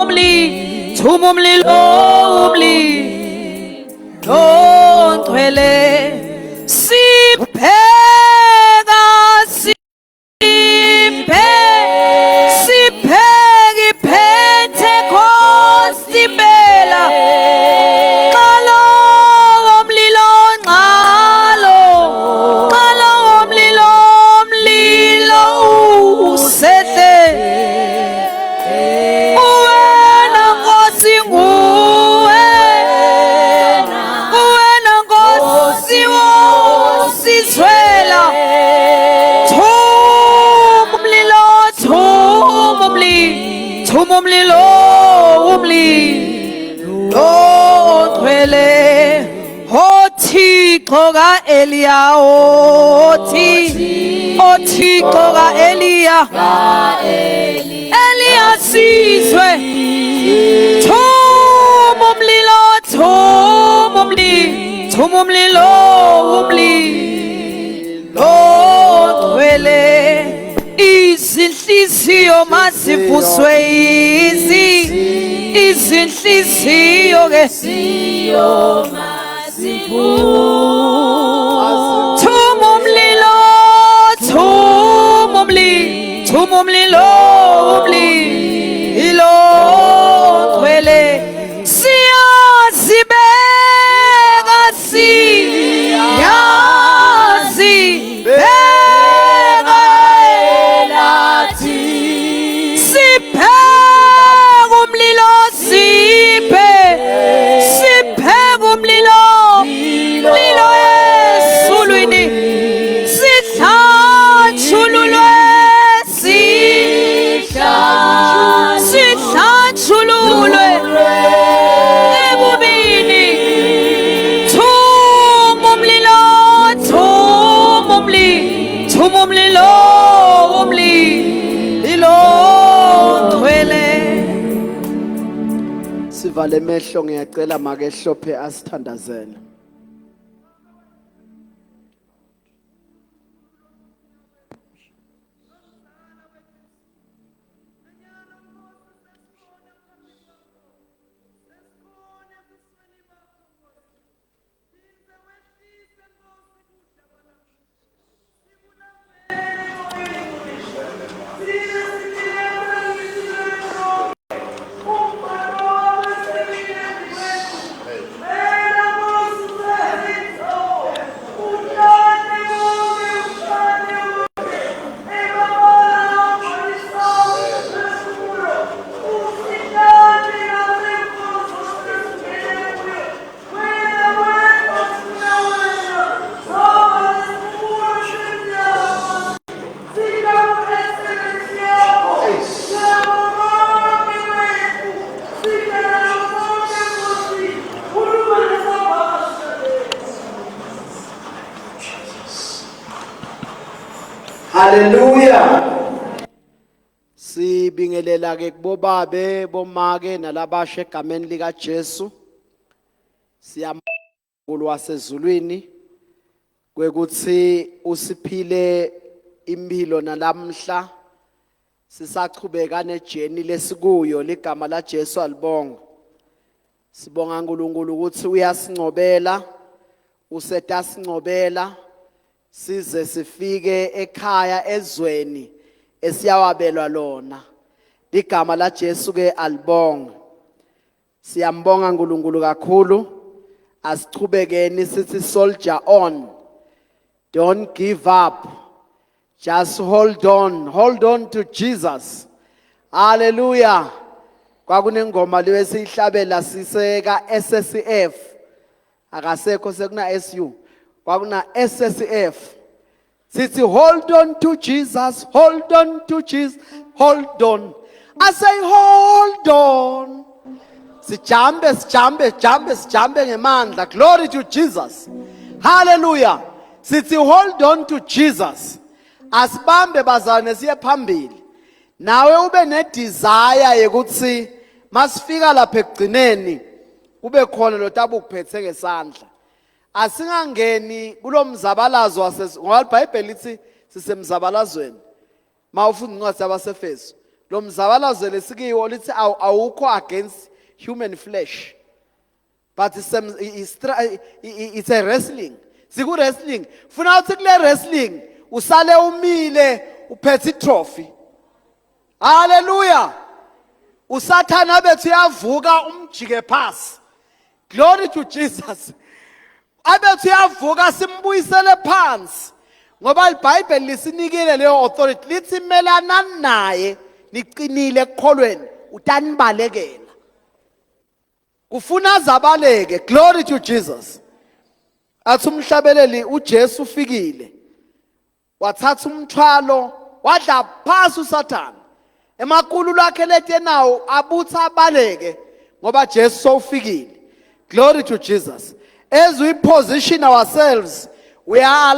Umli thuma umlilo umlilo ongcwele sipheka siphe sipheka iPentecost impela xalo womlilo nxalo xalo womlilo mlilo usehle Uwena Nkosi nguwe Uwena Nkosi wosizwela Thuma umlilo thuma umlilo thuma umlilo umlilo ongcwele othixo kaEliya othi othixo kaEliya Eliya sizwe thuma umlilo thuma umlilo thuma umlilo umlilo ogcwele izinhliziyo mazivuswe izi izinhliziyo ke thuma umlilo thuma umlilo thuma umlilo umlilo ogcwele siyazibeka siyazibeka sipheka umlilo siphe sipheka umlilo mlilo esulwini sihlatshululwe sihlatshululwe ebubini thuma umlilo thuma umlilo thuma umlilo umlilo ngcwele Sivale emehlo ngiyacela make hlophe asithandazele. Hallelujah. Sibingelela ke kubobabe bomake nalabasha egameni lika Jesu. Siyamkulu wasezulwini kwekuthi usiphile impilo nalamhla sisachubeka nejeni lesikuyo ligama la Jesu alibonga. Sibonga uNkulunkulu ukuthi uyasincobela usetasincobela size sifike ekhaya ezweni esiyawabelwa lona ligama la Jesu ke alibonge siyambonga uNkulunkulu kakhulu asichubekeni sithi soldier on don't give up just hold on hold on to Jesus hallelujah kwakunengoma leyo esiyihlabela siseka SSF akasekho sekuna SU kwakuna SSF sithi hold on to Jesus hold on to Jesus hold on I say hold on sijambe sijambe jambe sijambe ngemandla glory to Jesus hallelujah sithi hold on to Jesus asibambe bazalwane siye phambili nawe ube ne desire yokuthi masifika lapha ekugcineni kube khona lo tabukuphethe ngesandla asingangeni kulomzabalazo wase ngoba iBhayibheli lithi sisemzabalazweni mawufunda incwadi yabaseFesu Lo mzabalazo lesikiwo lithi awukho against human flesh. But it's, it's a wrestling. Siku wrestling. Funa uthi kule wrestling usale umile uphethe trophy. Hallelujah. Usathana bethu uyavuka umjike phasi. Glory to Jesus. Abethi uyavuka simbuyisele phansi. Ngoba iBhayibheli lisinikile leyo authority lithi melana naye niqinile ekukholweni utanibalekela. Kufuna azabaleke. Glory to Jesus. Athi umhlabeleli uJesu ufikile. Wathatha umthwalo wadla phasi uSathane. Emakulu lakhe lete nawo abutha abaleke ngoba Jesu sowufikile. Glory to Jesus. As we position ourselves, we are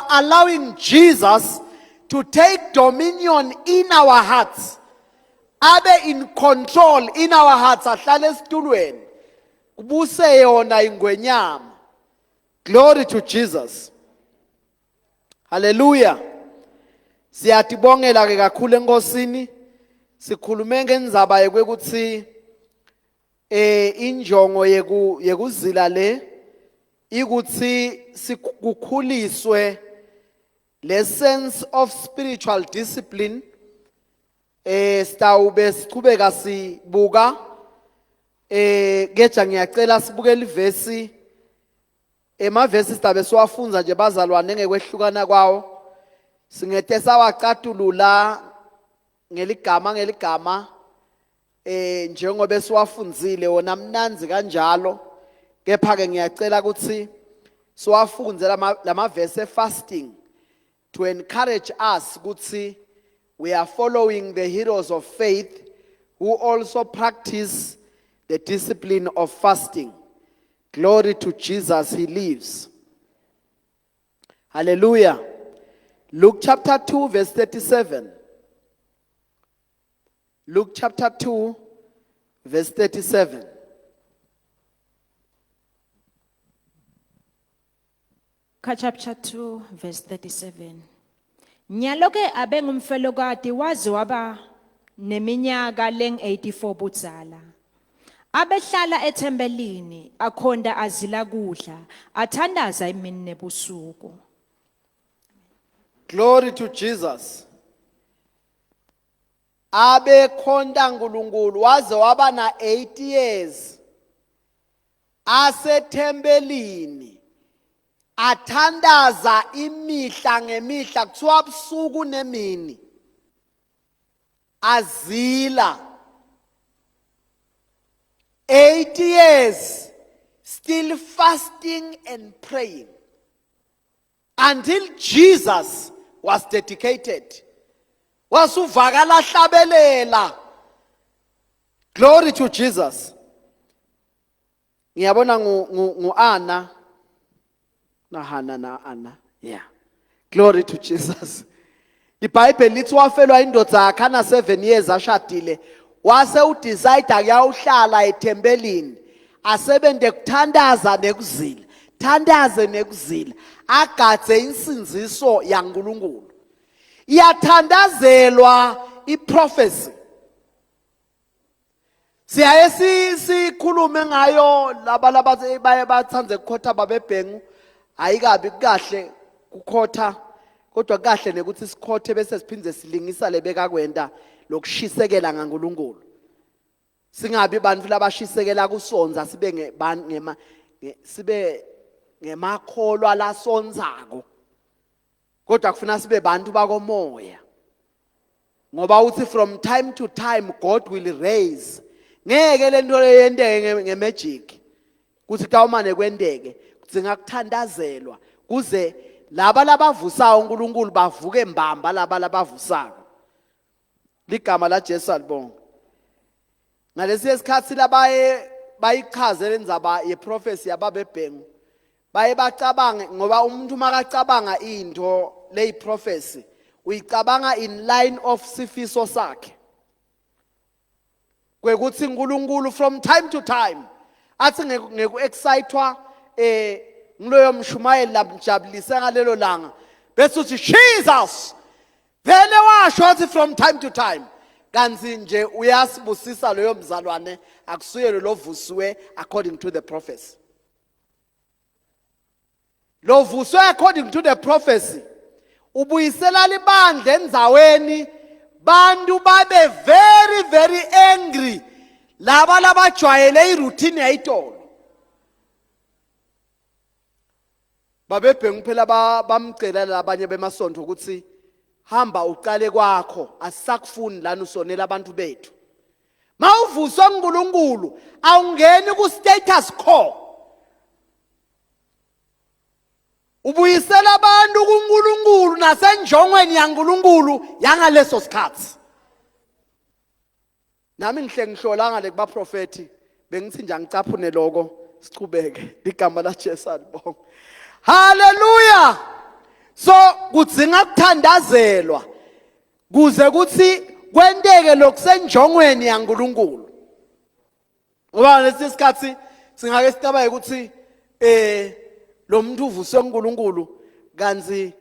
allowing Jesus to take dominion in our hearts. Abe in control in our hearts ahlale esitulweni. Kubuse yona ingwenyama. Glory to Jesus. Haleluya. Siyatibongela ke kakhulu enkosini. Sikhulume ngendzaba yekwekuthi eh injongo yeku yekuzila le ikuthi sikukhuliswe le sense of spiritual discipline eh sitawube sichubeka sibuka eh keja ngiyacela sibuke livesi Emavesi sidabe siwafundza nje bazalwane ngekwehlukana kwawo. Singete sawacatulula ngeligama ngeligama eh njengoba siwafundzile wona mnandzi kanjalo kepha ke ngiyacela ukuthi siwafundze lamavesi fasting to encourage us ukuthi we are following the heroes of faith who also practice the discipline of fasting. Glory to Jesus, he lives. Hallelujah. Luke chapter 2, verse 37. Luke chapter 2, verse 37. Ka chapter 2 verse 37. Nyalo ke abengumfelokati waze waba neminyaka leng84 budzala. Abehlala ethempelini akhonda azila kudla athandaza imini nebusuku. Glory to Jesus. Abekhonta uNkulunkulu waze waba na 8 years. Asethempelini athandaza imihla ngemihla kuthiwa busuku nemini azila 8 years still fasting and praying until Jesus was dedicated wasuvakala hlabelela glory to Jesus ngiyabona ngu ngu Anna na Hana na Anna yeah glory to Jesus iBhayibheli lithi wafelwa indoda yakhe ana 7 years ashadile wase udecide kuyawuhlala ethempelini asebente kuthandaza nekuzila thandaze nekuzila agadze insindziso yaNkulunkulu iyathandazelwa iprophecy siyaye sikhulume ngayo laba laba baye bathande ukukhotha babebhengu ayikabi kahle kukhotha kodwa kahle nekuthi sikhothe bese siphinde silingisa lebekakwenta lokushisekela ngaNkulunkulu singabi bantu labashisekela kusonza sibe ngema sibe ngemakholwa lasonzako kodwa kufuna sibe bantu bakomoya ngoba uthi from time to time God will raise ngeke lento leyenteke ngemagic kuthi kawumane kwenteke kudzinga kuthandazelwa kuze laba labavusayo uNkulunkulu bavuke mbamba laba labavusako ligama la Jesu alibonga ngalesiye sikhathi labaye bayichaze lenzaba yeprofesi yababebhengu baye bacabange ngoba umuntu makacabanga into leyiprofesi uyicabanga in line of sifiso sakhe kwekuthi uNkulunkulu from time to time athi ngeku-excitwa eh ngiloyo mshumayeli lamjabulise ngalelo langa bese uthi Jesus vele washo wathi from time to time. Kanti nje uyasibusisa loyo mzalwane akusuye lo lovusiwe according to the prophecy. Lovuswe according to the prophecy ubuyisela libandla endzaweni bantu babe very very angry laba labajwayele iroutine yayitolo babebhengu phela bamcela labanye bemasonto ukuthi hamba uqale kwakho asisakufuni lana usonela abantu bethu mawuvuswa uNkulunkulu awungeni ku status quo ubuyisela abantu kuNkulunkulu nasenjongweni yaNkulunkulu yangaleso sikhathi nami ngihle ngihlolanga le kubaprofethi bengithi nje angicaphune lokho sichubeke igama la Jesu alibonga haleluya so kudzinga kuthandazelwa kuze kuthi kwenteke lokusenjongweni yaNkulunkulu ngoba lesi sikhathi singake sicabange ukuthi eh lo muntu uvuswe uNkulunkulu kanti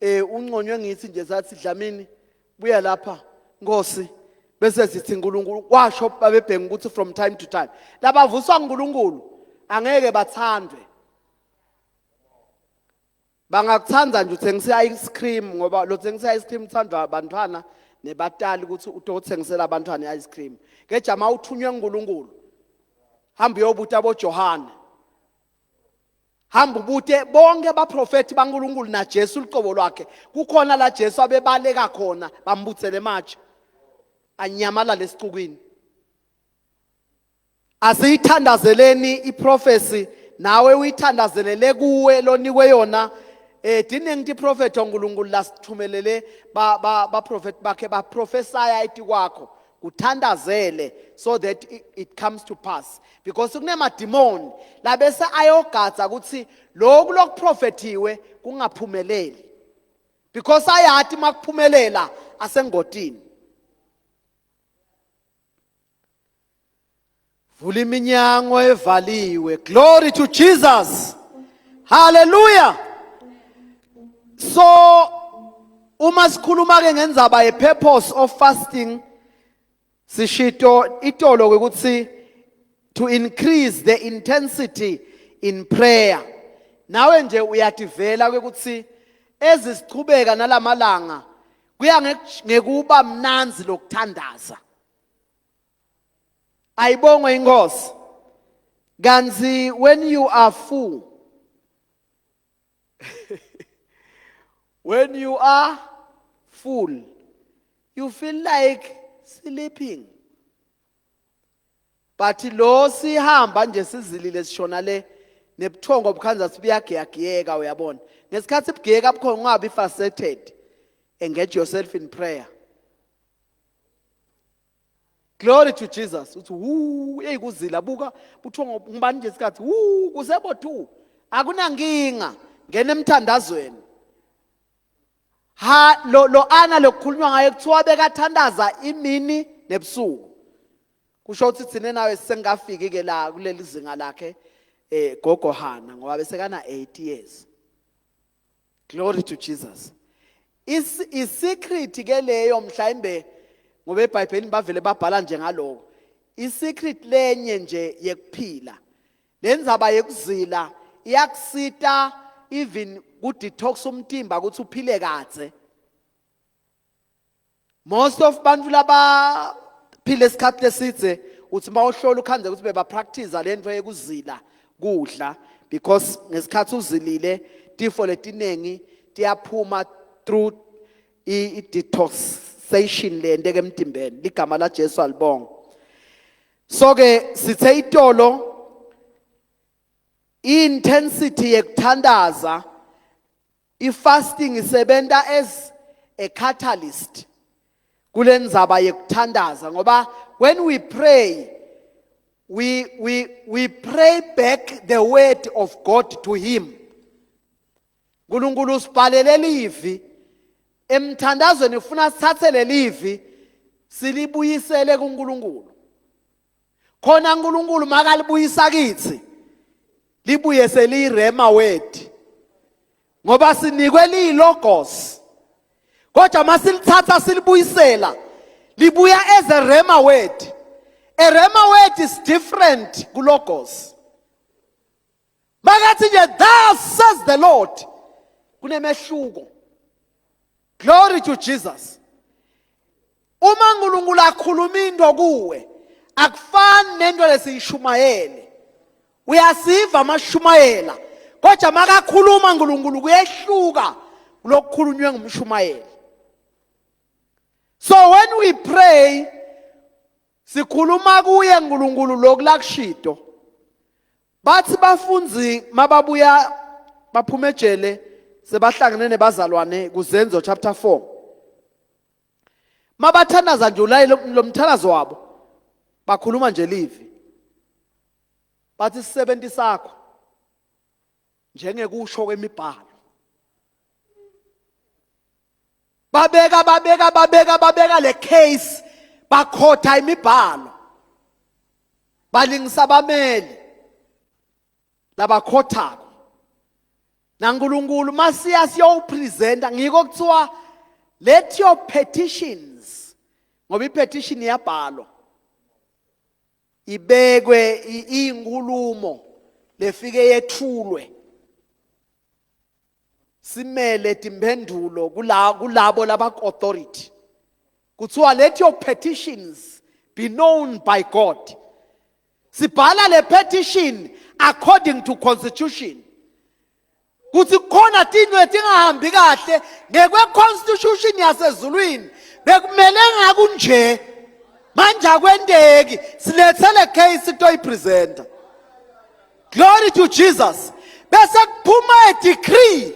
eh unconywe ngithi nje sathi Dlamini buya lapha Nkosi bese sithi uNkulunkulu kwasho babebhenga ukuthi from time to time labavuswa uNkulunkulu angeke bathandwe bangakuthanda nje uthengisa i-ice cream ngoba lo thengisa i-ice cream uthandwa abantwana nebatali ukuthi utothengisela abantwana i-ice cream kejama uthunywe uNkulunkulu hamba uyobuta boJohane hamba ubute bonke abaprofeti baNkulunkulu naJesu luqobo lwakhe kukhona la Jesu abebaleka khona bambuthele ematshe anyamalala esicukwini Asiyithandazeleni iprophecy nawe uyithandazelele kuwe lonikwe yona eh diningi tiprofetho uNkulunkulu lasithumelele ba ba baprofeti bakhe baprofesaya etikwakho kuthandazele so that it, it comes to pass because kunemadimoni labese ayogadza ukuthi lokhu lokuprofethiwe kungaphumeleli because ayati makuphumelela asengotini Vula iminyango evaliwe. Glory to Jesus. Hallelujah. So uma sikhuluma ke ngendzaba ye purpose of fasting sishito itolo ukuthi to increase the intensity in prayer. Nawe nje uyativela ukuthi ezisichubeka nalamalanga kuya ngekuba mnanzi lokuthandaza. Ayibongwe inkosi. Kanti when you are full when you are full you feel like sleeping. But lo sihamba nje sizilile sishona le nebuthongo bukhanza sibuyagiyagiyeka uyabona. Ngesikhathi bugiyeka bukhona ungabi frustrated. Engage yourself in prayer. Glory to Jesus. Uthi wu hey kuzila buka buthongo ngibani nje isikhathi wu kusebo 2. Akunankinga ngena emthandazweni. Ha lo lo ana lokukhulunywa ngaye kuthiwa bekathandaza imini nebusuku. Kusho ukuthi thina nawe sengafiki ke la kuleli zinga lakhe eh gogo Hana ngoba bese kana 8 years. Glory to Jesus. Is isecret ke leyo mhlawumbe ngoba eBhayibhelini bavele babhala nje ngaloko. Isecret lenye nje yekuphila. Lenzaba yekuzila iyakusita even ku detox umtimba ukuthi uphile kadze. Most of bantu labaphila isikhathi lesidze uthi mawuhlola ukhanze ukuthi beba practice lento yekuzila kudla because ngesikhathi uzilile tifo letinengi tiyaphuma through i-detoxation lento ke emtimbeni ligama la Jesu alibonga so ke sithe itolo intensity yekuthandaza I-fasting isebenta as a catalyst kulendzaba yekuthandaza ngoba when we pray we we we pray back the word of God to him uNkulunkulu usibhalele livi emthandazweni ufuna sithathe lelivi silibuyisele kuNkulunkulu khona uNkulunkulu makalibuyisa kithi libuye seliyirema word ngoba sinikwe liyilogos kodwa masilithatha silibuyisela Libuya as a rhema word. A rhema word is different kulogos. Makathi nje thus says the Lord. Kunemehluko. Glory to Jesus. Uma uNkulunkulu akhuluma into kuwe akufani nento lesiyishumayele. Uyasiva amashumayela kodwa makakhuluma uNkulunkulu kuyehluka kulokukhulunywe ngumshumayeli. So when we pray sikhuluma kuye uNkulunkulu lokhu lakushito. Bathi bafundzi mababuya baphuma ejele sebahlangene nebazalwane kuzenzo chapter 4. Mabathandaza nje ulaye lo mthalazo wabo bakhuluma nje livi. Bathi isisebenzi sakho njengekusho kwemibhalo. Babeka babeka babeka babeka le case bakhotha imibhalo. Balingisa abameli labakhothako. NaNkulunkulu masiya siyowupresenta ngiko kuthiwa let your petitions ngoba ipetition iyabhalwa ibekwe inkulumo lefike yethulwe simele timpendulo kulabo labak authority kuthiwa let your petitions be known by God sibhala le petition according to constitution kuthi kukhona tinto etingahambi kahle ngekwe constitution yasezulwini bekumele ngakunje manje akwenteki silethe le case kutoyipresenta glory to Jesus bese kuphuma a decree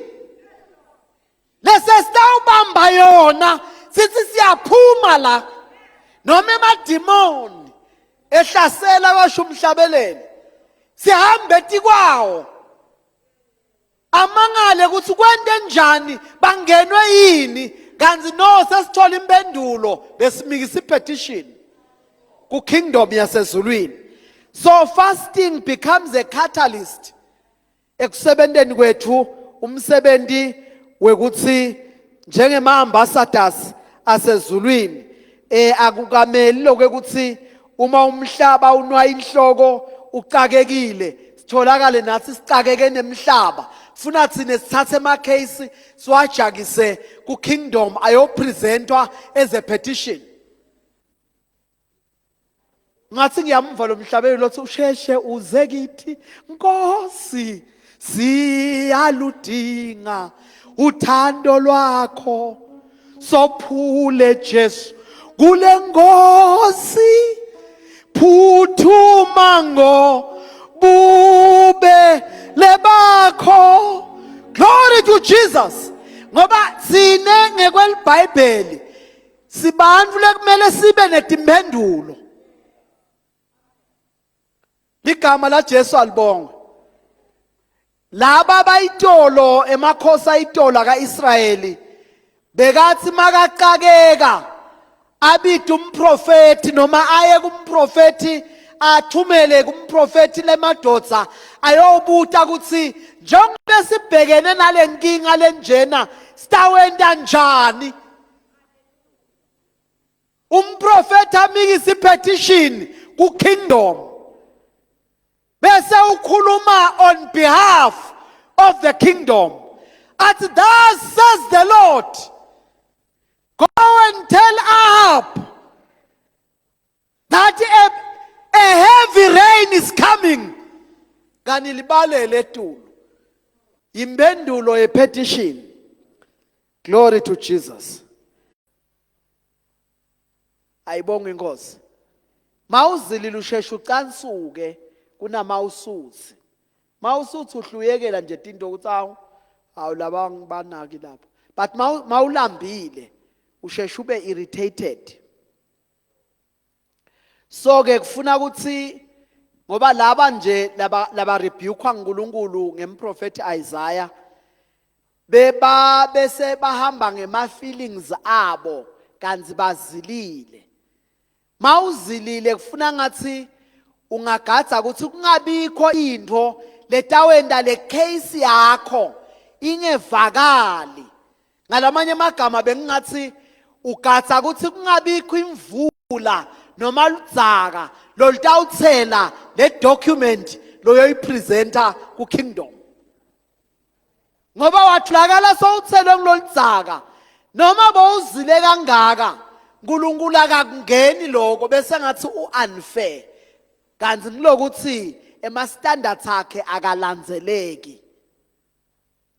lese sitawubamba yona sithi siyaphuma la noma emadimoni ehlasela kwasho umhlabeleli sihambe etikwawo amangale ukuthi kwente njani bangenwe yini kanti no sesithola impendulo besimikisa ipetition ku-kingdom yasezulwini. So fasting becomes a catalyst ekusebenteni kwethu umsebenzi wekuthi njengema-ambassadors asezulwini eh akukameli lokuthi uma umhlaba unwa inhloko ucakekile sitholakale nathi sicakeke nemhlaba funa thina sithathe ama case siwajakise ku kingdom ayopresentwa as a petition. Ngathi ngiyamva lo mhlabeli lothi usheshe uze kithi Nkosi siyaludinga uthando lwakho sophule Jesu kule ngosi phuthuma ngo bube lebakho. Glory to Jesus. Ngoba sine ngekwelibhayibheli sibantu lekumele sibe netimpendulo. Ligama la Jesu alibongwe. Laba bayitolo emakhosi ayitolo kaIsrayeli bekathi makaqakeka abide umprofeti noma aye kumprofeti athumele kumprofeti lemadoda ayobuta ukuthi njengoba sibhekene nalenkinga lenjena sitawenta njani. Umprofeti amikisa ipetition ku-kingdom bese ukhuluma on behalf of the kingdom athi thus says the Lord, go and tell Ahab that a heavy rain is coming. Kani libalele etulu impendulo yepetition. Glory to Jesus. Ayibonga inkosi. Mawuzilile usheshe ucansuke kunamawusuthi. Mawusuthi uhluyekela nje tinto ukuthi awu awu laba banaki lapha. But mawulambile usheshe ube irritated. So ke kufuna ukuthi ngoba laba nje laba laba rebuke nguNkulunkulu ngemprofeti Isaiah beba bese bahamba ngema feelings abo kanti bazilile. Mawuzilile kufuna ngathi ungagadza ukuthi kungabikho into letawenda le case yakho ingevakali. Ngalamanye amagama bengingathi Ugatsa ukuthi kungabikho imvula noma ludzaka lolutawutsela le document loyoyipresenta ku kingdom. Ngoba watholakala sowuthelwe kuloludzaka noma bowuzile kangaka uNkulunkulu akakungeni lokho bese ngathi uunfair kanti kulokuthi ema standards akhe akalandzeleki.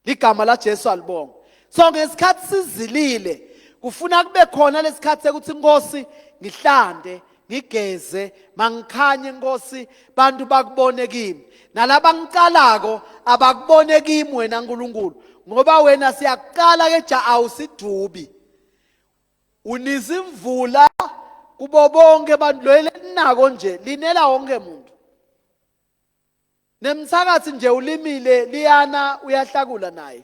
Ligama laJesu alibonga. So ngesikhathi sizilile kufuna kube khona lesikhathi sekuthi inkosi ngihlande ngigeze mangikhanye inkosi bantu bakubone kimi nalaba ngicalako abakubone kimi wena nkulunkulu ngoba wena siyakuqala ke ja awusidubi unisa imvula kubo bonke abantu lo elinako nje linela wonke muntu Nemthakathi nje ulimile liyana uyahlakula naye.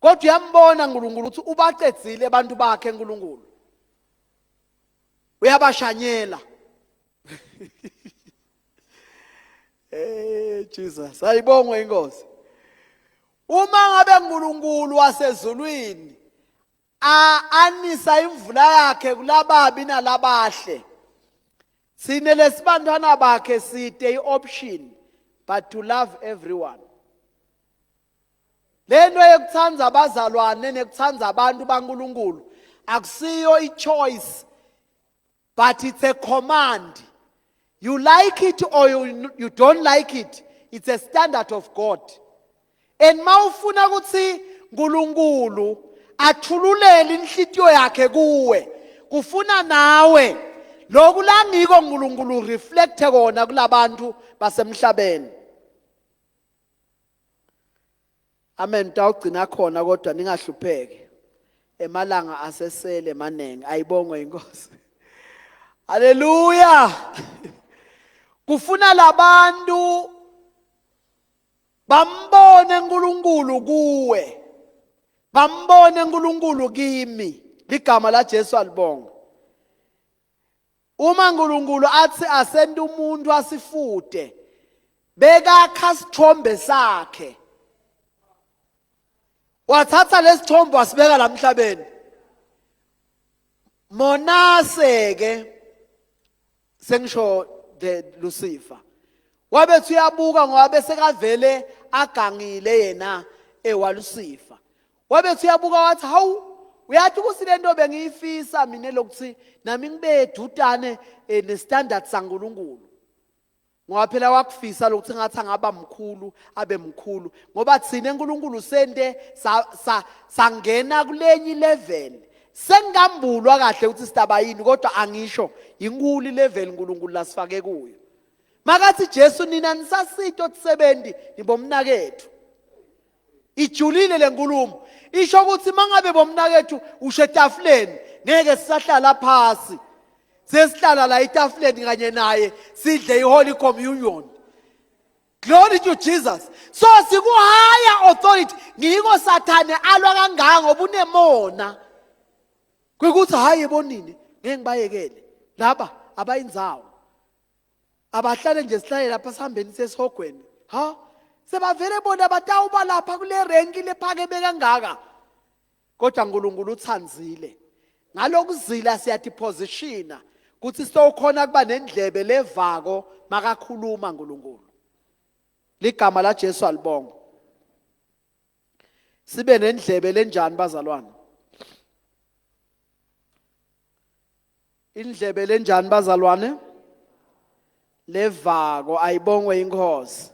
Kodwa uyambona uNkulunkulu ukuthi ubacedzile abantu bakhe uNkulunkulu. Uyabashanyela. Eh Jesus, ayibongwe inkosi. Uma ngabe uNkulunkulu wasezulwini anisa imvula yakhe kulababi nalabahle sine lesibantwana bakhe site ioption but to love everyone lento yekuthanda abazalwane nekuthanda abantu baNkulunkulu akusiyo ichoice but it's a command you like it or you, you don't like it it's a standard of god and mawufuna ukuthi uNkulunkulu athululele inhlitiyo yakhe kuwe kufuna nawe lokhu langiko uNkulunkulu reflect kona kulabantu basemhlabeni amen tawugcina khona kodwa ningahlupheki emalanga asesele maningi ayibongwe inkosi haleluya kufuna labantu bambone uNkulunkulu kuwe bambone uNkulunkulu kimi ligama la Jesu alibonga Uma uNkulunkulu athi asente umuntu asifute bekakha sithombe sakhe wathatha lesithombe wasibeka la emhlabeni monase ke sengisho the Lucifer wabethi uyabuka ngoba bese kavele agangile yena ewalusifa wabethi uyabuka wathi hawu uyathi ukuthi le nto bengiyifisa mina lokuthi nami ngibe dudane eh, nestandard saNkulunkulu ngoba phela wakufisa lokuthi ngathi angaba mkhulu abe mkhulu ngoba thina uNkulunkulu sente sangena kulenye level sengambulwa kahle ukuthi sitaba yini kodwa angisho inkulu level uNkulunkulu lasifake kuyo makathi Jesu nina nisasito tisebenzi nibomnakethu ijulile lenkulumo isho ukuthi mangabe bomnakethu usho etafuleni ngeke sisahlala phasi sesihlala la etafuleni kanye naye sidle iholy communion glory to jesus so siku-higher authority ngiko sathane alwa kangaka ngoba unemona kwekuthi hhayi bonini ngeke ngibayekele laba abayinzawo abahlale nje sihlale lapha sihambeni sesihogweni ha sebavele bona batawuba lapha kule renki lephakeme kangaka kodwa uNkulunkulu uthanzile ngalokuzila siyatipositiona kuthi sitokhona kuba nendlebe levako makakhuluma uNkulunkulu ligama la Jesu alibonga sibe nendlebe lenjani bazalwane Indlebe lenjani bazalwane? Levako ayibongwe inkosi.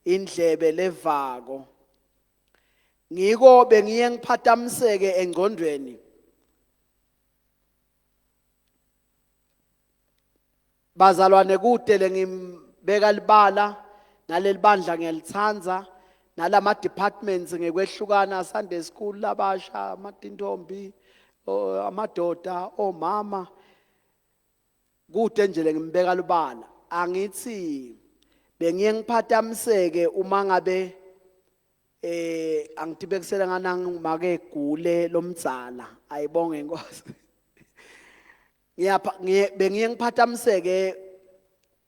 Indlebe levako. Ngiko bengiye ngiphatamiseke engcondweni. Bazalwane kude lengimbeka libala naleli bandla ngiyalithanda nalama departments ngekwehlukana Sunday school labasha amatintombi amadoda omama kude nje lengimbeka lubala angithi bengiye ngiphatamiseke uma ngabe eh angitibekisela nganangi make gule lomdzala ayibonge inkosi ngiyapha ngiye bengiye ngiphathamiseke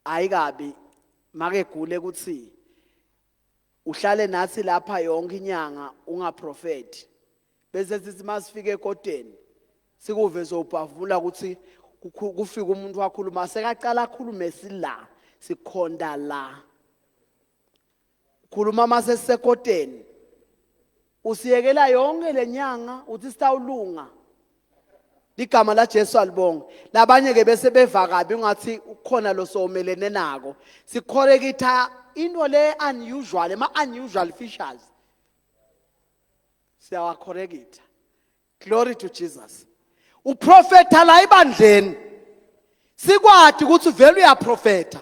ayikabi make gule ukuthi uhlale nathi lapha yonke inyanga ungaprofeti bese sithi masifike ekodeni Sikuve sowubhavula ukuthi kufika umuntu wakhuluma sekacala akhulume sila sikhonda la. Khuluma mase sisekoteni. Usiyekela yonke lenyanga uthi sitawulunga. Ligama la Jesu alibonga. Labanye ke bese beva kabi ungathi ukhona lo somelene nako. Sikhorekitha into le unusual, ema unusual features. Siyawakhorekitha. Glory to Jesus. Uprofetha la ebandleni. Sikwati ukuthi vele uyaprofetha.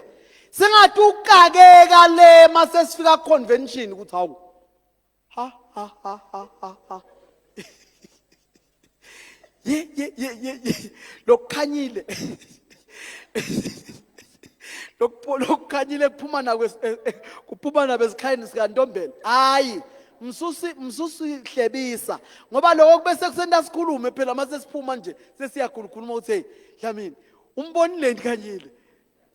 Singathi ukakeka le mase sifika convention ukuthi hawu. Ha ha ha ha ha ha. Ye ye ye ye ye lokukhanyile. Lokukhanyile kuphuma nakwe eh, eh, kuphuma nabezikhayini sikaNtombela. Hayi. Msusi msusi hlebisa ngoba lokho kube sekusenta sikhulume phela mase siphuma nje sesiyakhulukhuluma ukuthi hey Dlamini umbonile khanyile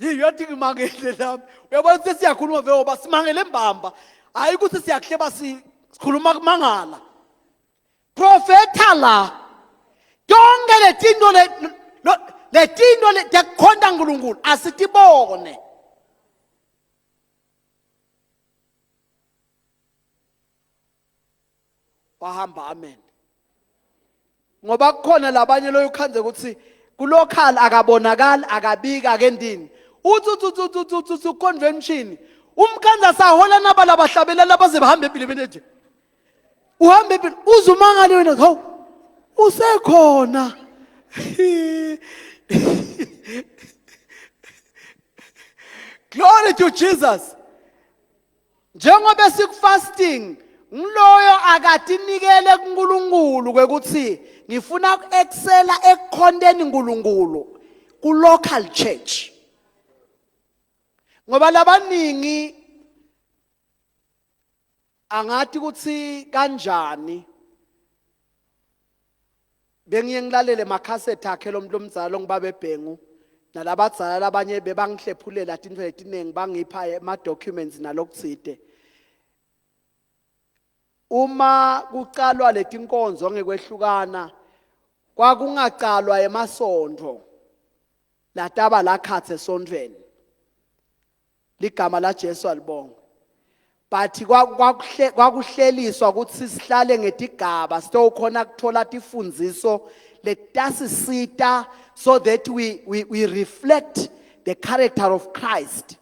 yiyo yathi ngimangele lami uyabona sesiyakhuluma vele ngoba simangele mbamba hayi ukuthi siyakuhleba sikhuluma kumangala profeta la tonke letinto letinto tekukhonta uNkulunkulu asitibone wahamba amen ngoba kukhona labanye loyukhanze ukuthi kulocal akabonakali akabiki akendini uthi uthi uthi uthi uthi uthi convention umkhanza sahola naba labahlabelela baze bahambe empilweni nje uhambe empilweni uze umangale wena hawu usekhona glory to Jesus Njengoba sikufasting ngiloyo akatinikele kuNkulunkulu kwekuthi ngifuna ukuexcela ekukhonteni uNkulunkulu ku local church. Ngoba labaningi angathi ukuthi kanjani bengiye ngilalele makhasethi akhe lo muntu lomdzala longibaba ebhengu nalabadzala labanye bebangihlephulela tintfo letiningi bangipha ema-documents nalokutsite uma kucalwa letinkonzo ngekwehlukana kwakungacalwa emasontfo lataba lakhatsi esontfweni ligama laJesu alibongwe but kwakuhleliswa ukuthi sihlale ngetigaba sitowukhona kuthola tifundziso letasisita so that we, we, we reflect the character of Christ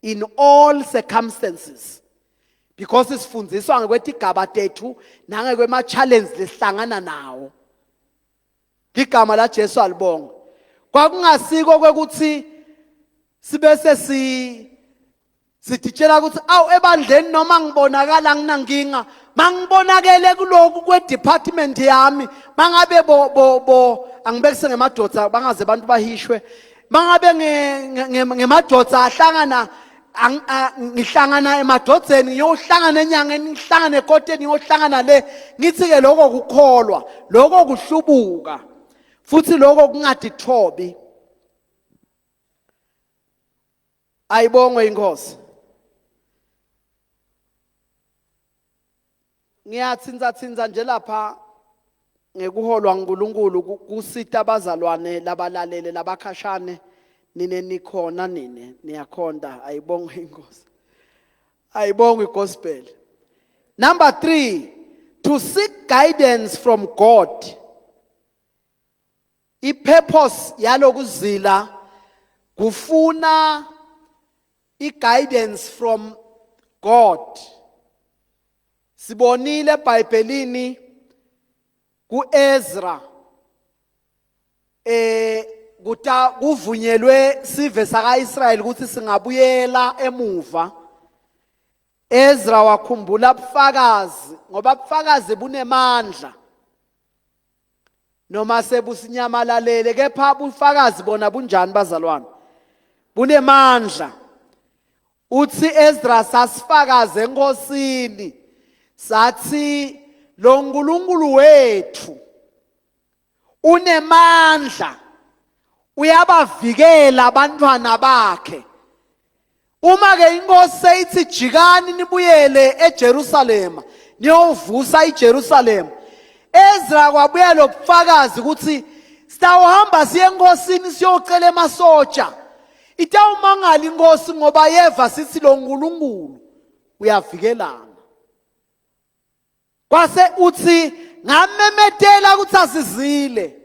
in all circumstances because sifundziswa ngekwetigaba tethu nangekwema-challenge lesihlangana nawo Igama laJesu alibongwe. Kwakungasiko kwekuthi sibese si sititshela ukuthi awu ebandleni noma ngibonakala nginankinga mangibonakele kuloku kwe-department yami mangabe bo bo bo angibekise ngemadoda bangaze abantu bahishwe mangabe ngemadoda ahlangana ngihlangana emadodzeni ngiyohlangana enyangeni ngihlangane ekoteni ngiyohlangana le ngithi ke lokho kukholwa lokho kuhlubuka futhi lokho kungadithobi ayibongwe inkosi Ngiyathinta thinta nje lapha ngekuholwa nguNkulunkulu kusita abazalwane labalalele labakhashane nine nikhona nine niyakhonda ayibongwe inkosi ayibongwe igospel number 3 to seek guidance from God ipurpose yalokuzila kufuna i-guidance from God sibonile eBhayibhelini kuEzra eh kuta kuvunyelwe sive sakaIsrayeli ukuthi singabuyela emuva Ezra wakhumbula ubufakazi ngoba ubufakazi bunemandla noma sebusinyamalalele kepha bufakazi bona bunjani bazalwane bunemandla uthi Ezra sasifakaze enkosini sathi lo nkulunkulu wethu unemandla uyabavikela abantwana bakhe uma ke inkosi seyithi jikani nibuyele eJerusalema niyovusa iJerusalema. Ezra kwabuya lobufakazi ukuthi sitawuhamba siye enkosini siyocela emasotsha. Itawumangala inkosi ngoba yeva sithi lo nkulunkulu uyavikelana. Kwase uthi ngamemetela ukuthi asizile.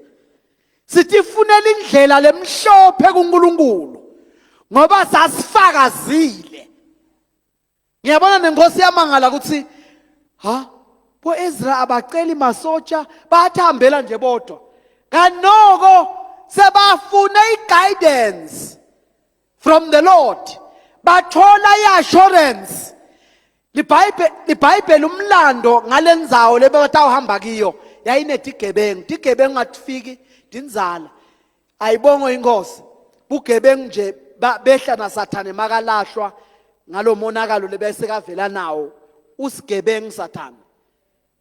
Sitifunela indlela lemhlophe kuNkulunkulu ngoba sasifakazile. Ngiyabona nenkosi yamangala ukuthi ha bo Ezra abaceli masotsha bathambela nje bodwa. Kanoko sebafuna i-guidance from the Lord. Bathola i-assurance. LiBhayibheli liBhayibheli umlando ngalendzawo lebebatawuhamba kiyo yayinetigebengu. Tigebengu atifiki tinzala. Ayibongwe inkosi. Bugebengu nje behla naSathane makalahlwa ngalomonakalo lebese kavela nawo. Usigebengu Sathane.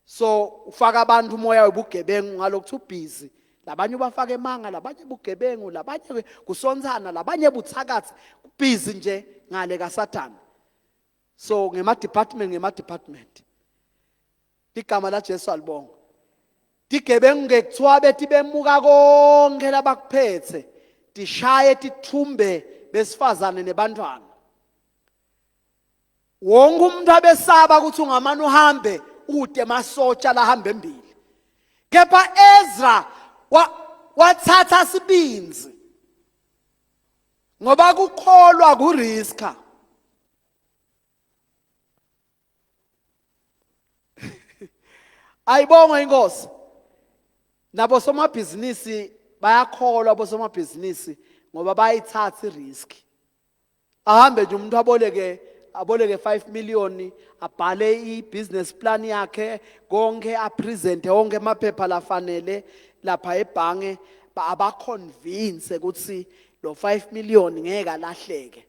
So ufaka abantu umoya webugebengu ngalokuthi ubhizi. Labanye ubafaka emanga, labanye bugebengu, labanye kusontsana, labanye buthakathi. Kubhizi nje ngale kaSathane. So ngema department ngema department. Igama la Jesu alibonga. Tigebengu ke kuthiwa bethi bemuka konke labakuphethe tishaye tithumbe besifazane nebantwana. Wonke umuntu abesaba ukuthi ungamane uhambe ude masotsha lahamba embili. Kepha Ezra wathatha sibinzi ngoba kukholwa kuriska. Ayibongwe inkosi. Nabo somabhizinisi bayakholwa bosomabhizinisi ngoba bayithatha irisk. Ahambe nje umuntu aboleke aboleke 5 million abhale i-business plan yakhe konke apresente wonke amaphepha lafanele lapha ebhange abaconvince ukuthi lo 5 million ngeke alahleke.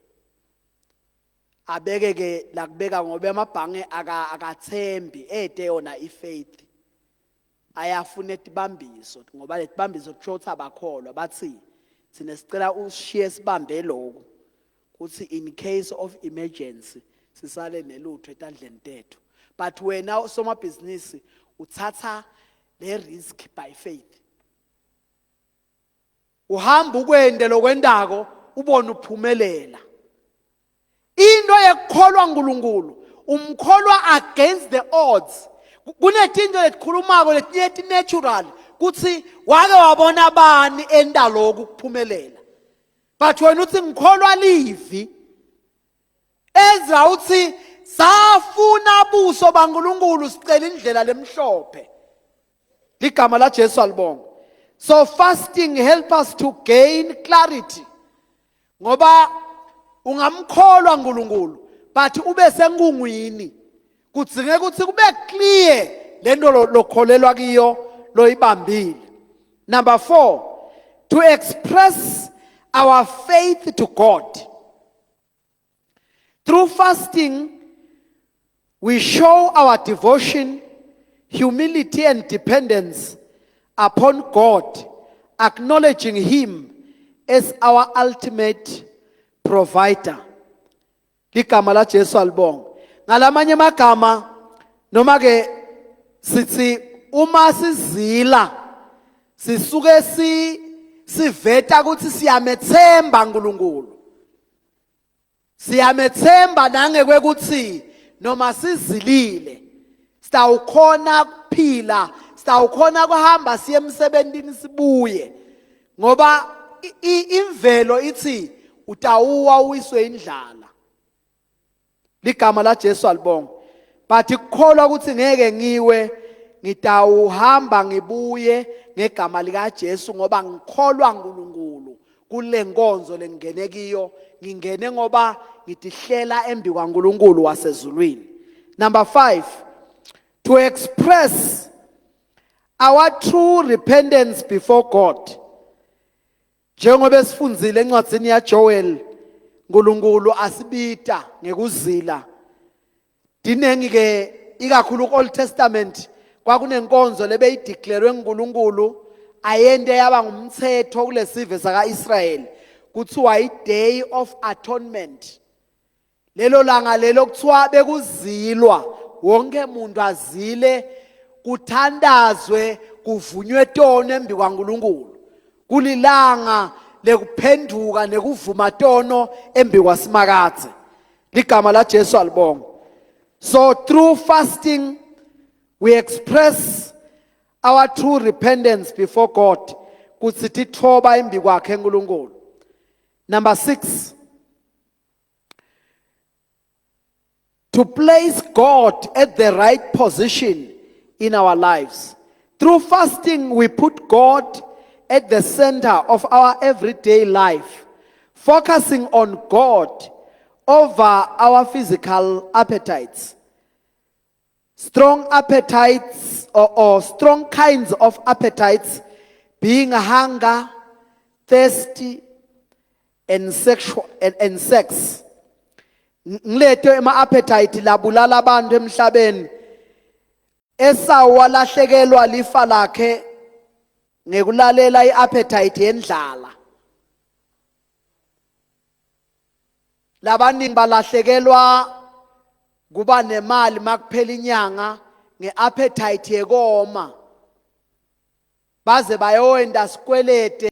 Abeke ke lakubeka ngoba amabhange akathembi ede yona ifaith. Ayafuna etibambiso ngoba letibambiso kusho ukuthi abakholwa bathi thina sicela usishiye sibambe lokhu kuthi in case of emergency sisale nelutho etandleni tethu. But wena somabhizinisi uthatha le risk by faith. Uhamba ukwende lokwendako ubone uphumelela. Into yekukholwa uNkulunkulu umkholwa against the odds. Kunetinto letikhulumako letinye ti-natural kuthi wake wabona bani enta lokhu kuphumelela. But wena uthi ngikholwa livi. Ezra uthi safuna buso baNkulunkulu sicela indlela lemhlophe. Ligama la Jesu alibonga. So fasting help us to gain clarity. Ngoba ungamkholwa uNkulunkulu but ube senkungwini. Kudzinge ukuthi kube clear lento lokholelwa kiyo loyibambile. Number 4, to express our faith to God. Through fasting, we show our devotion, humility, and dependence upon God, acknowledging Him as our ultimate provider. Ligama la Jesu alibonga. Ngalamanye amagama noma ke sithi uma sizila sisuke si siveta ukuthi siyamethemba uNkulunkulu. Siyamethemba nangekwekuthi noma sizilile sitawukhona kuphila, sitawukhona kuhamba siye emsebentini sibuye ngoba imvelo ithi utawuwa uwiswe indlala. Ligama la Jesu alibonga. But kukholwa ukuthi ngeke ngiwe ngitawuhamba ngibuye ngegama lika Jesu ngoba ngikholwa uNkulunkulu kule nkonzo lengingene kiyo ngingene ngoba ngitihlela embi kwaNkulunkulu wasezulwini. Number 5, to express our true repentance before God. Njengoba esifundzile encwadzini yaJoel, uNkulunkulu asibita ngekuzila. Dinengi ke ikakhulu ku-Old Testament kwakunenkonzo lebeyideclarwe nguNkulunkulu ayente yaba ngumthetho kulesive saka-Israyeli kuthiwa i-Day of Atonement. Lelo langa lelo kuthiwa bekuzilwa wonke umuntu azile Kuthandazwe kuvunywe tono embikwaNkulunkulu. Kulilanga lekuphenduka nekuvuma tono embikwaSimakadze. Ligama laJesu alibonga. So through fasting we express our true repentance before God kutsi titfoba embikwakhe uNkulunkulu. Number 6 to place God at the right position in our lives. Through fasting, we put God at the center of our everyday life, focusing on God over our physical appetites. Strong appetites or, or strong kinds of appetites being hunger, thirsty, and sexual and, and sex. Ngilethe ema-appetite labulala abantu emhlabeni. Esawu walahlekelwa lifa lakhe ngekulalela i-appetite yendlala. Labaningi balahlekelwa kuba nemali makuphela inyanga ngeappetite yekoma. Baze bayowenda sikwelete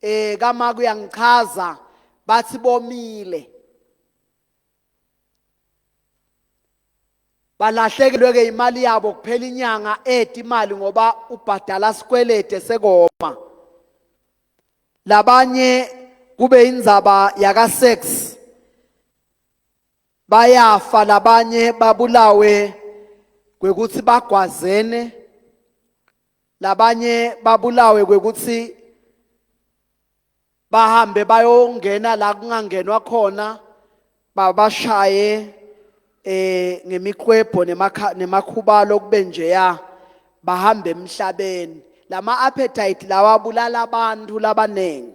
eh kama kuyangichaza bathi bomile. Balahlekelwe ke imali yabo kuphela inyanga eti imali ngoba ubhadala sikwelete sekoma. Labanye kube indzaba yaka sex bayafa labanye babulawe kwekuthi bagwazene labanye babulawe kwekuthi bahambe bayongena la kungangenwa khona babashaye eh ngemiqwebho nemakhubalo kube njeya bahambe emhlabeni lama appetite lawa abulala abantu labanengi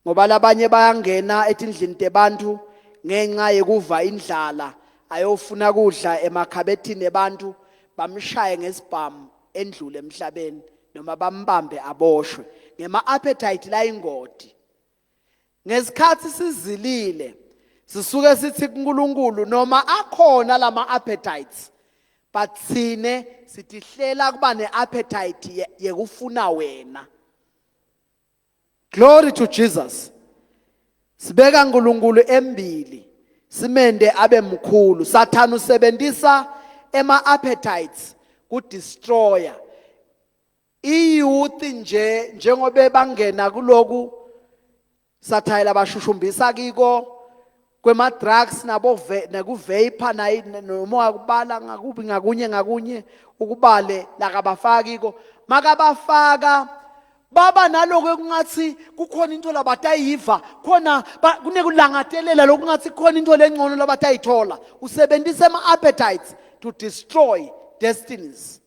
ngoba labanye bayangena etindlini tebantu ngenxa yekuva indlala ayofuna kudla emakhabethini ebantu bamshaye ngesibhamu endlule emhlabeni noma bambambe aboshwe ngema appetite layingoti Ngesikhathi sizilile sisuke sithi kuNkulunkulu noma akhona lama appetites but sine sitihlela kuba neappetite yekufuna wena. Glory to Jesus. Sibeka uNkulunkulu embili simende abe mkhulu. Sathane usebenzisa ema appetites ku destroyer. Iyouth nje njengoba bangena kuloku sathayela bashushumbisa kiko kwema drugs nabo nekuvapor nayi noma kubala ngakubi ngakunye ngakunye ukubale lakabafaki ko makabafaka baba naloko ekungathi kukhona into labatayiva khona kunekulangatelela lokungathi khona into lengcono labatayithola usebenzisa ama appetites to destroy destinies.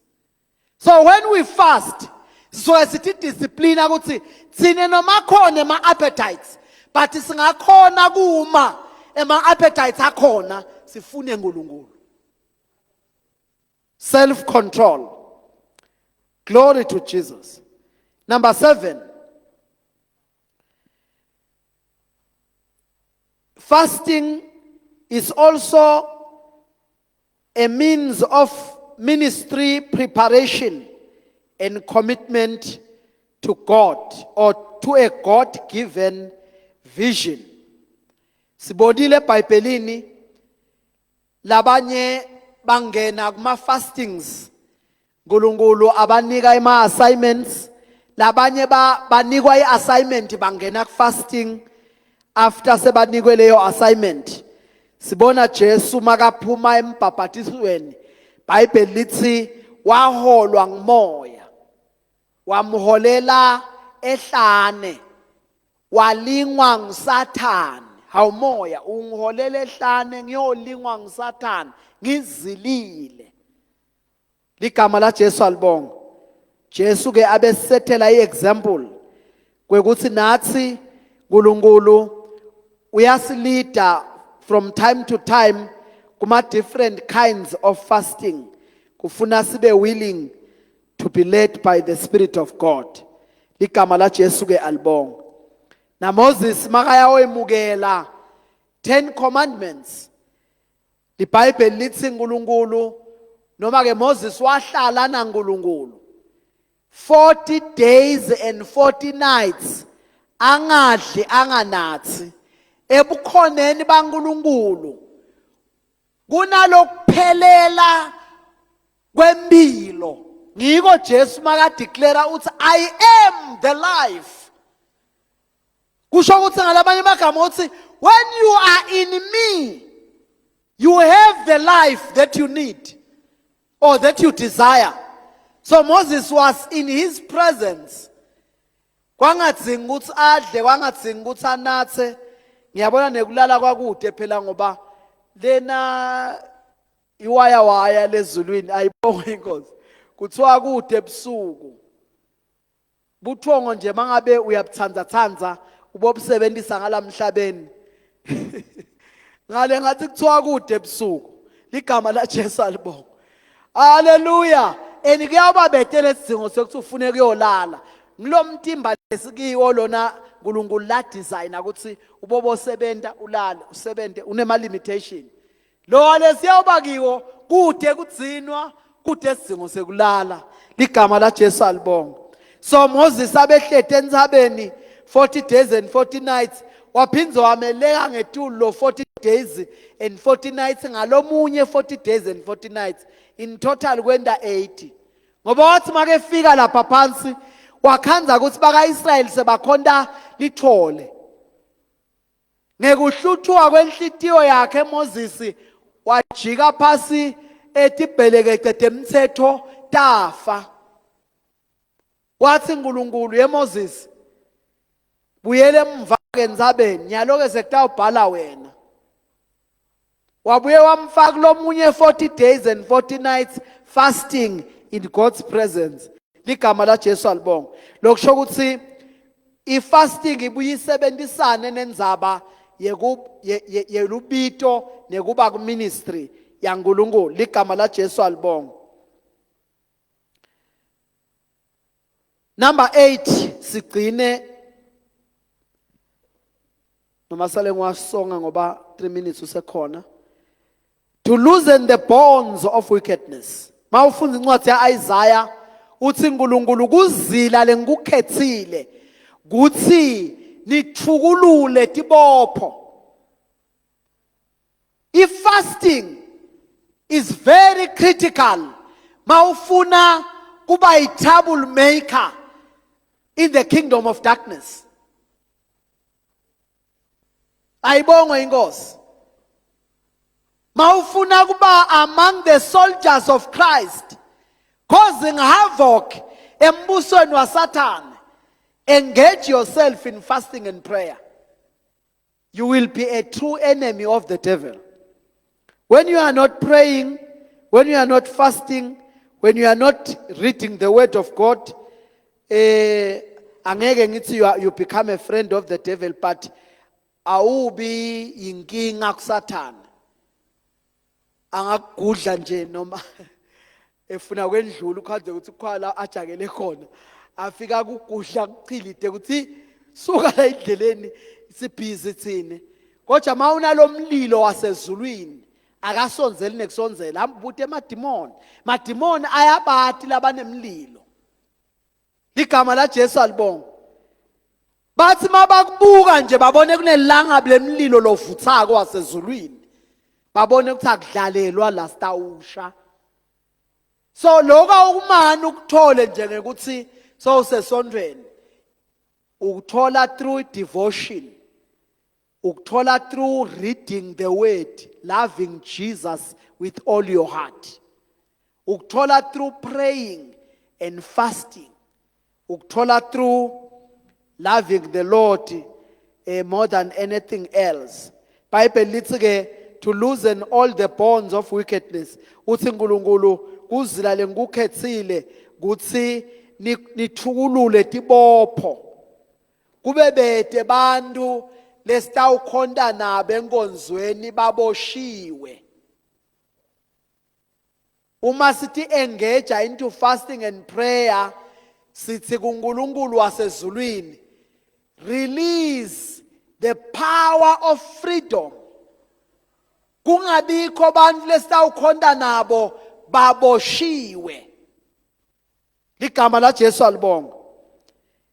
So when we fast, sisuke sithi discipline ukuthi thina noma khona ema appetites but singakhona kuma ema appetites akhona sifune uNkulunkulu. Self control. Glory to Jesus. Number 7. Fasting is also a means of ministry preparation and commitment to God or to a God given vision. Sibonile eBhayibhelini labanye bangena kuma fastings uNkulunkulu abanika ima assignments labanye banikwa i-assignment bangena ku-fasting after sebanikwe leyo assignment sibona Jesu makaphuma embhabhatisweni Bible lithi waholwa ngumoya wamholela ehlane walingwa ngusathane hawu moya ungiholela ehlane ngiyolingwa ngusathane ngizilile Ligama laJesu alibonga. Jesu ke abesethela iexample kwekuthi nathi uNkulunkulu uyasilida from time to time kuma different kinds of fasting kufuna sibe willing to be led by the spirit of God. Ligama laJesu ke alibonga. Na Moses makayawemukela 10 commandments. LiBhayibheli lithi uNkulunkulu Noma ke Moses wahlala naNkulunkulu 40 days and 40 nights angadli anganathi ebukhoneni baNkulunkulu kunalokuphelela kwempilo. Ngiko Jesu makadeclare uthi I am the life. Kusho ukuthi ngalamanye amagama uthi when you are in me you have the life that you need or that you desire. So Moses was in his presence. Kwangadzingi ukuthi adle, kwangadzingi ukuthi anathe. Ngiyabona nekulala kwakude phela ngoba lena iwaya waya lezulwini ayibongwe inkosi. Kuthiwa kude ebusuku. Buthongo nje mangabe uyabuthanza thanza ubobusebenzisa ngalamhlabeni. Ngale ngathi kuthiwa kude ebusuku. Ligama la Jesu alibonga. Haleluya. And kuyawuba betele isidingo sokuthi ufune kuyolala. Ngilomtimba lesikiwo lona uNkulunkulu la designer ukuthi ubobo sebenta ulale usebente unema limitation. Lo lesiyawuba kiwo kude kudzinwa kude isidingo sekulala. Ligama la Jesu alibonga. So Moses abehlete entsabeni 40 days and 40 nights waphindze wameleka ngetulu lo 40 days and 40 nights ngalomunye 40 days and 40 nights in total kwenda 80 ngoba wathi makefika lapha phansi wakhandza ukuthi bakaIsrayeli sebakhonta lithole. Ngekuhluthuka kwenhlitiyo yakhe Moses wajika phasi etibhelekece temtsetfo tafa. Wathi uNkulunkulu ye Moses buyele emva ke entsabeni nyalo ke sekutawubhala wena. Wabuye wamfaka kulomunye 40 days and 40 nights fasting in God's presence. Ligama la Jesu alibonga. Lokusho ukuthi ifasting ibuye isebenzisane nendzaba yelubito nekuba ku ministry yaNkulunkulu. Ligama la Jesu alibonga. Number 8 sigcine noma sale ngiwasonga ngoba 3 minutes usekhona. To loosen the bonds of wickedness. Mawufunda incwadi yaIsaiah uthi uNkulunkulu kuzila lengikukhethile kuthi nithukulule tibopho. I-fasting is very critical mawufuna kuba yi-trouble maker in the kingdom of darkness. Ayibongwe inkosi. Mawufuna kuba among the soldiers of Christ causing havoc embusweni waSathane, engage yourself in fasting and prayer. You will be a true enemy of the devil. When you are not praying, when you are not fasting, when you are not reading the word of God, angeke ngithi you become a friend of the devil, but awubi inkinga kuSathane. Angakugudla nje noma efuna kwendlula ukhandle ukuthi kukhwala ajakele khona afika kugudla kuchilide ukuthi suka la endleleni sibhizi thina. Kodwa mawunalomlilo wasezulwini akasonzeli nekusonzela, hamba ubute emadimoni. Madimoni ayabati labanemlilo. Ligama la Jesu alibonga. Bathi mabakubuka nje babone kunelangabi lemlilo lovuthako wasezulwini. Babone ukuthi akudlalelwa la stawusha. So lokho awukumani ukuthole nje ngekuthi sowusesontweni. Ukuthola through devotion. Ukuthola through reading the word, loving Jesus with all your heart. Ukuthola through praying and fasting. Ukuthola through loving the Lord more than anything else. Bible lithi ke to loosen all the bonds of wickedness. Uthi uNkulunkulu kuzila lengikukhethile kuthi nithukulule tibopho. Kube bete bantu lesitawukhonta nabo enkonzweni baboshiwe. Uma sithi engage into fasting and prayer, sithi kuNkulunkulu wasezulwini, release the power of freedom. Kungabikho abantu lesitawukhonta nabo Baboshiwe. Ligama la Jesu alibonga.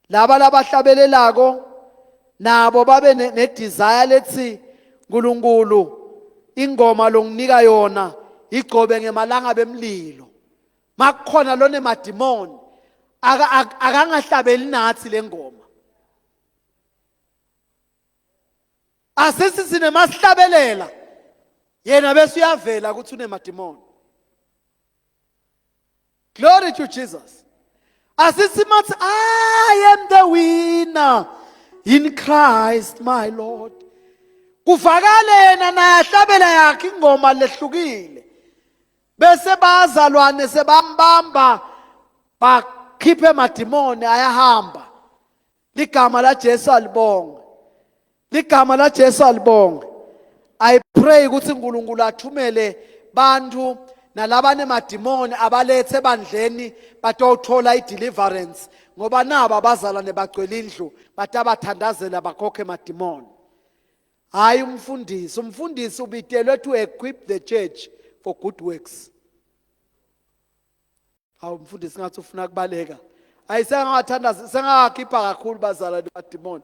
Laba labahlabelelako nabo babe ne desire lethi uNkulunkulu ingoma longinika yona igcobe ngemalanga bemlilo. Makukhona lone madimoni akangahlabeli nathi lengoma. Asithi sine masihlabelela yena bese uyavela ukuthi unemadimoni. Glory to Jesus. Asithi mathi I am the winner in Christ my Lord. Kuvakale yena naye ahlabela yakhe ingoma lehlukile. Bese bazalwane sebambamba bakhiphe madimoni ayahamba. Ligama la Jesu alibongwe. Ligama la Jesu alibongwe. I pray ukuthi uNkulunkulu athumele bantu nalabanemadimoni abalethe ebandleni batowuthola i-deliverance ngoba nabo abazalwane bagcwele indlu batabathandazela bakhokhe emadimoni. Hayi umfundisi, umfundisi ubitelwe to equip the church for good works. Hawu mfundisi ngathi ufuna kubaleka. Ayi sengathandaza sengakhipha kakhulu bazalwane badimoni.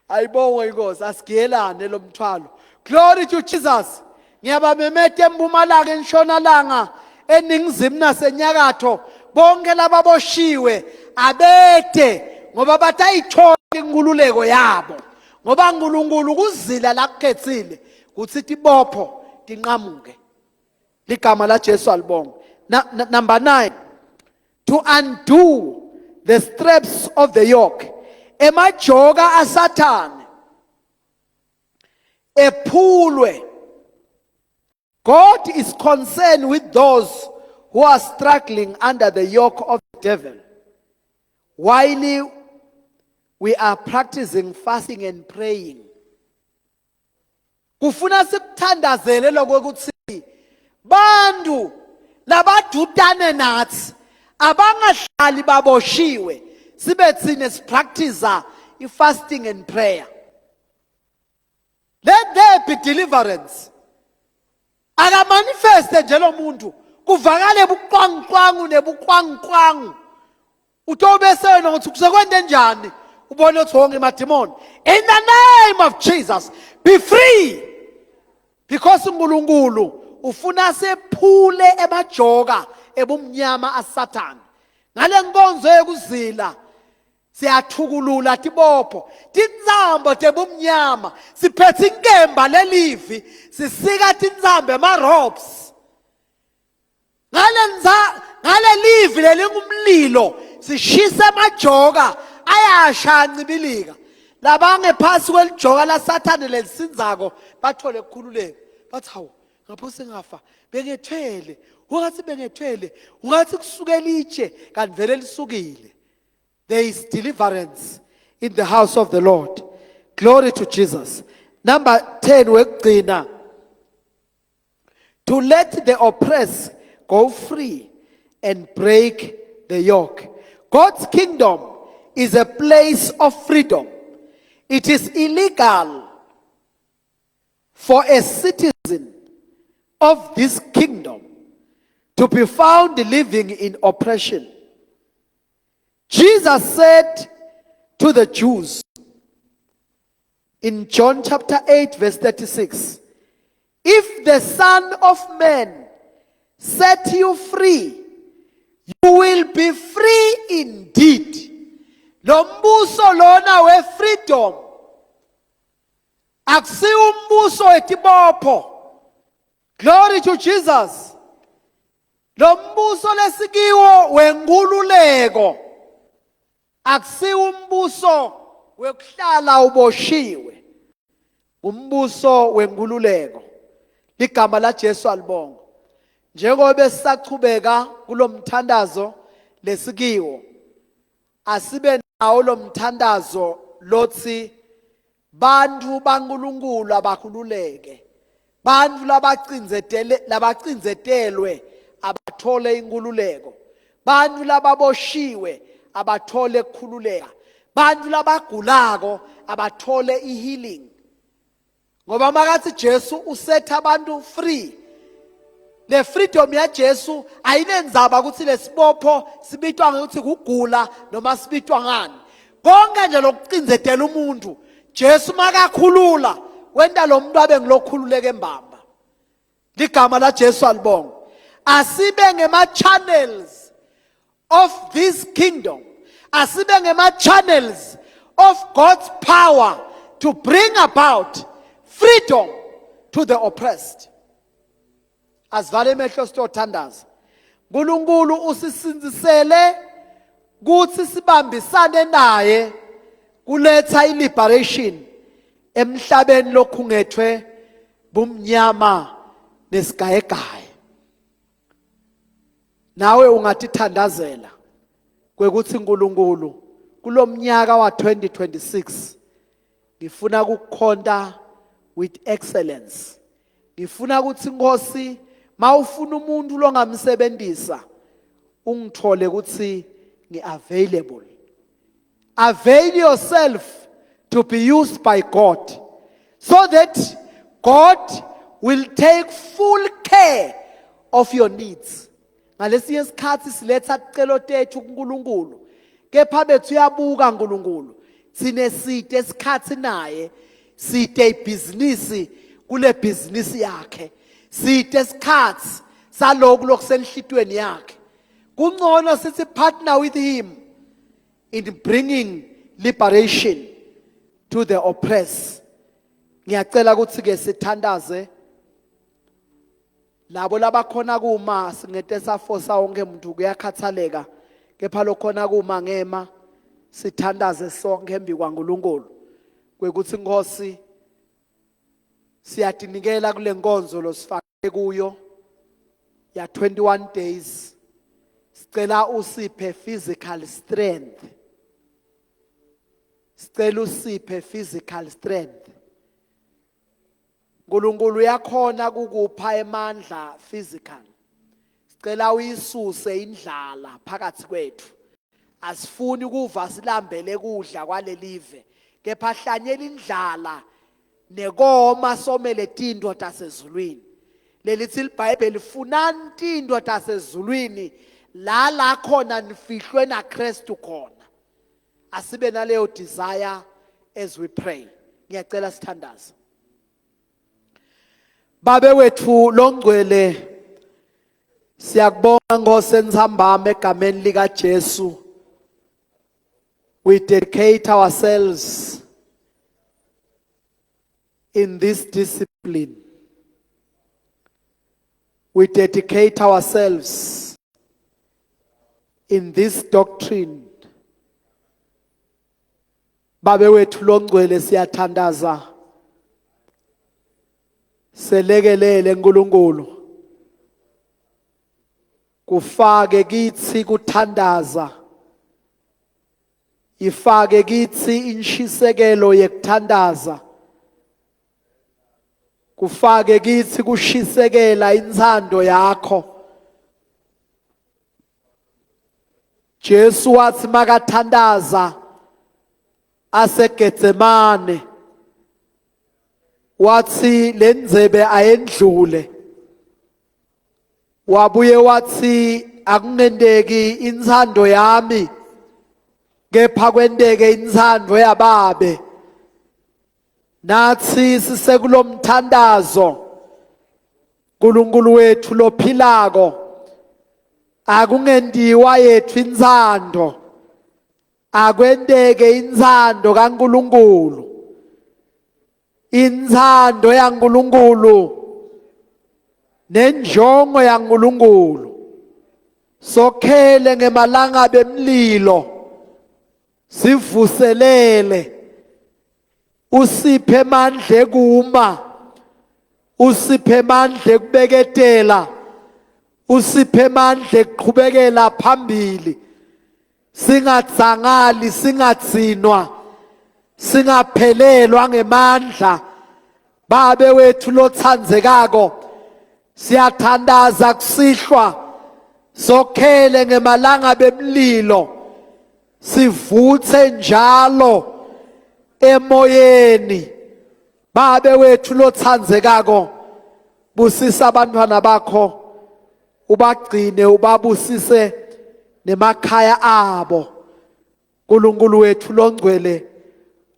Ayibongwe inkosi asigiyelane lo mthwalo. Glory to Jesus. Ngiyabamemeta empumalanga entshonalanga eningizimu nasenyakatho bonke lababoshiwe abede ngoba batayithola inkululeko yabo ngoba uNkulunkulu kuzila lakukhethile kuthi tibopho tinqamuke. Ligama la Jesu alibongwe. Na, na, number 9 to undo the straps of the yoke. Emajoka aSathane ephulwe. God is concerned with those who are struggling under the yoke of the devil. While we are practicing fasting and praying. Kufuna sikuthandazele lokho ukuthi bantu labadudane nathi abangahlali baboshiwe sibe thina sipractice i-fasting and prayer. Let there be deliverance. Akamanifeste nje lo muntu kuvakale buqwanguqwangu nebuqwanguqwangu. Utobe sena ukuthi kusekwente njani ubone ukuthi wonke emadimoni. In the name of Jesus be free. Because uNkulunkulu ufuna sephule emajoka ebumnyama aSathane. Ngale nkonzo yokuzila siyathukulula tibopho tintsambo tebumnyama siphethe inkemba lelivi sisika tintsambo ema-robes ngale livi lelingumlilo sishisa emajoka ayasha ancibilika labangephasi kwelijoka lasathane lelisinzako bathole kukhululeka bathi hawu ngapho sengafa bengethwele ungathi bengethwele ungathi kusukela itshe kanti vele lisukile. There is deliverance in the house of the Lord. Glory to Jesus. Number 10 wekugcina. To let the oppressed go free and break the yoke. God's kingdom is a place of freedom. It is illegal for a citizen of this kingdom to be found living in oppression. Jesus said to the Jews in John chapter 8 verse 36, if the Son of Man set you free, you will be free indeed. Lo mbuso lona we freedom akusiwo umbuso wetibopho. Glory to Jesus. Lo mbuso lesikiwo wenkululeko akusiwo umbuso wekuhlala uboshiwe, umbuso wenkululeko. Ligama la Jesu alibonga. Njengoba besachubeka kulomthandazo lesikiwo, asibe nawo lomthandazo lothi bantfu baNkulunkulu abakhululeke, bantfu labacindzetele labacindzetelwe abathole inkululeko, bantfu lababoshiwe abathole kukhululeka, bantfu labagulako abathole i-healing. Ngoba makathi Jesu usetha abantu free. Le freedom yaJesu ayinendzaba ukuthi lesibopho sibitwa ngokuthi kugula noma sibitwa ngani. Konke nje lokucindzetela umuntu, Jesu makakhulula wenta lo muntu abe ngilokhululeke mbamba. Ligama laJesu alibonga. Asibe ngema channels of this kingdom. Asibe ngema channels of God's power to bring about freedom to the oppressed. Asivale emehlo sitothandaza. uNkulunkulu usisinzisele kuthi sibambisane naye kuletha iliberation emhlabeni lokhungethwe bumnyama nesigayegaye. Nawe ungatithandazela kwekuthi uNkulunkulu kulomnyaka wa 2026 ngifuna ukukhonta with excellence. Ngifuna ukuthi Nkosi mawufuna umuntu longamsebenzisa ungithole ukuthi ngiavailable. Avail yourself to be used by God so that God will take full care of your needs. Ngalesinye isikhathi siletha ticelo tethu kuNkulunkulu kepha bethu uyabuka uNkulunkulu thine side isikhathi naye side ibhizinisi kule bhizinisi yakhe side isikhathi saloku lokusenhlitweni yakhe. Kungcono sithi partner with him in bringing liberation to the oppressed. Ngiyacela ukuthi ke sithandaze labo labakhona kuma singete safosa wonke umuntu kuyakhathaleka kepha lokhona kuma ngema sithandaze sonke embi kwaNkulunkulu kwekuthi inkosi siyatinikela kule nkonzo losifake kuyo ya 21 days. Sicela usiphe physical strength, sicela usiphe physical strength. uNkulunkulu uyakhona kukupha emandla physical. Sicela uyisuse indlala phakathi kwethu. Asifuni kuva silambele kudla kwalelive kepha hlanyela indlala nekoma somele tintfo tasezulwini. Lelithi liBhayibheli funani tintfo tasezulwini la la khona nifihlwe naKristu khona. Asibe naleyo desire as we pray. Ngiyacela sithandaze. Babe wethu longcwele, siyakubonga Nkosi entsambama egameni lika Jesu. We dedicate ourselves in this discipline. We dedicate ourselves in this doctrine. Babe wethu longcwele siyathandaza. Selekelele uNkulunkulu. Kufake kithi kuthandaza. Ifake kithi inshisekelo yekuthandaza. Kufake kithi kushisekela inthando yakho. Jesu wathi makathandaza aseGetsemane wathi lendzebe ayendlule, wabuye wathi akungenteki inthando yami kepha kwenteke inthando yababe. Nathi sisekulomthandazo uNkulunkulu wethu lophilako, akungentiwa yethu inthando, akwenteke inthando kaNkulunkulu. Inthando yaNkulunkulu nenjongo yaNkulunkulu sokhele ngemalangabi emlilo, sivuselele, usiphe amandla ekuma, usiphe amandla ekubeketela, usiphe amandla ekuqhubekela phambili, singadzangali, singadzinwa, singaphelelwa ngemandla. Babe wethu lothandzekako, siyathandaza kusihlwa, sokhele ngemalanga bemlilo, sivuthe njalo emoyeni. Babe wethu lothandzekako, busisa abantwana bakho. Ubagcine ubabusise nemakhaya abo. uNkulunkulu wethu longcwele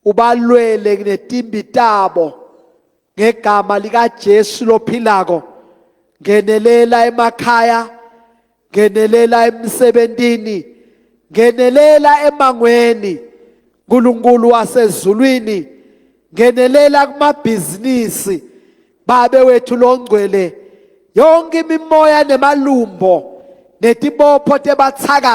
ubalwele netimbi tabo ngegama likaJesu lophilako. Ngenelela emakhaya, ngenelela emsebentini, ngenelela emangweni. uNkulunkulu wasezulwini, ngenelela kumabhizinisi. Babe wethu longcwele, yonke imimoya nemalumbo netibopho tebathakathi.